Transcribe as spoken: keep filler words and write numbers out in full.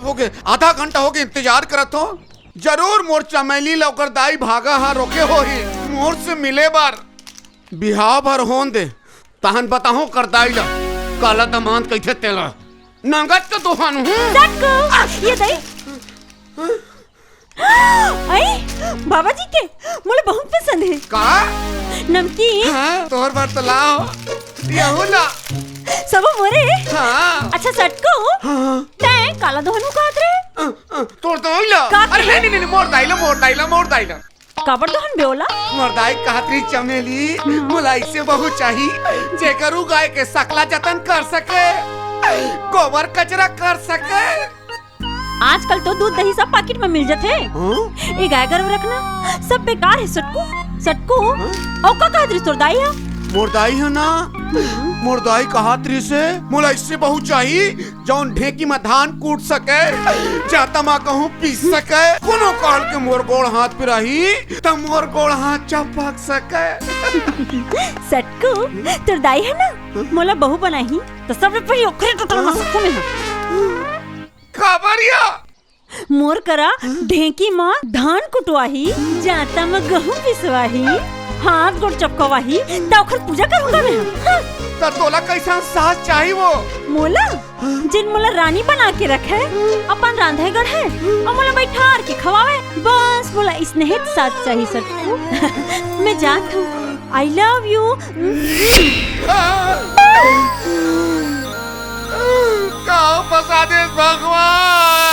होगे, आधा घंटा होगे इंतजार करत हों। जरूर मोर चमेली ल ओकर दाई भागा ह रोके होही मोर से मिले बर। बिहाव भर होन दे, तहन बताहूं कर दाई ल, काला दमांद कहिथे तेला। नंगत तो दोहन हूं। सटकू, ये दे। आई, बाबा जी के, मोला बहुत पसंद हे। का? नमकीन। हाँ, तोर बर तो लाव। यहू ला। सबो मोरे? हाँ। अच्छा सटकू, हाँ। तैं काला दोहन हूं कहत रहे? अ, अ, तोर दाई ला। का अरे कहे? नहीं, नहीं, नहीं, मोर दाई ला, मोर दाई ला, मोर दाई ला। काबर दोहन बे ओला? मोर दाई कहत रही चमेली, मोला अइसे बहू चाही, जेकर उ गाय के सकला जतन कर सके, गोबर कचरा कर सके। आजकल तो दूध दही सब पाकिट में मिल जथे। हाँ? ए गाय गरु रखना सब बेकार हे सटकू। सटकू, हाँ? अउ का कहत रहिस तोर दाई ह? मोर दाई ह ना, मोर दाई कहत रहिस हे, मोला अइसे बहू चाही, जौन ढेंकी म धान कूट सके, जांता म कहूं पीस सके, कोनो काल के मोर गोड़ हाथ पिराही, त मोर गोड़ हाथ चपक सके। सटकू, तोर दाई ह ना, मोला बहू बनाही, त सबले पहिली ओकरे टोटल म सकूं मैं ह। काबर या? मोर करा ढेंकी म धान कुटवाही, जांता म गहूं पिसवाही, हाथ गोड़ चपकवाही, त ओखर पूजा करूंगा मैं ह। हाँ। त तोला कइसन सास चाही वो? मोला, जेन मोला रानी बना के रखे, अपन रांधे गढ़े, अउ मोला बइठार के खवावे। बस मोला इसने हे सास चाही सटकू। मैं जात हूं। I love you। का फंसा दे भगवान।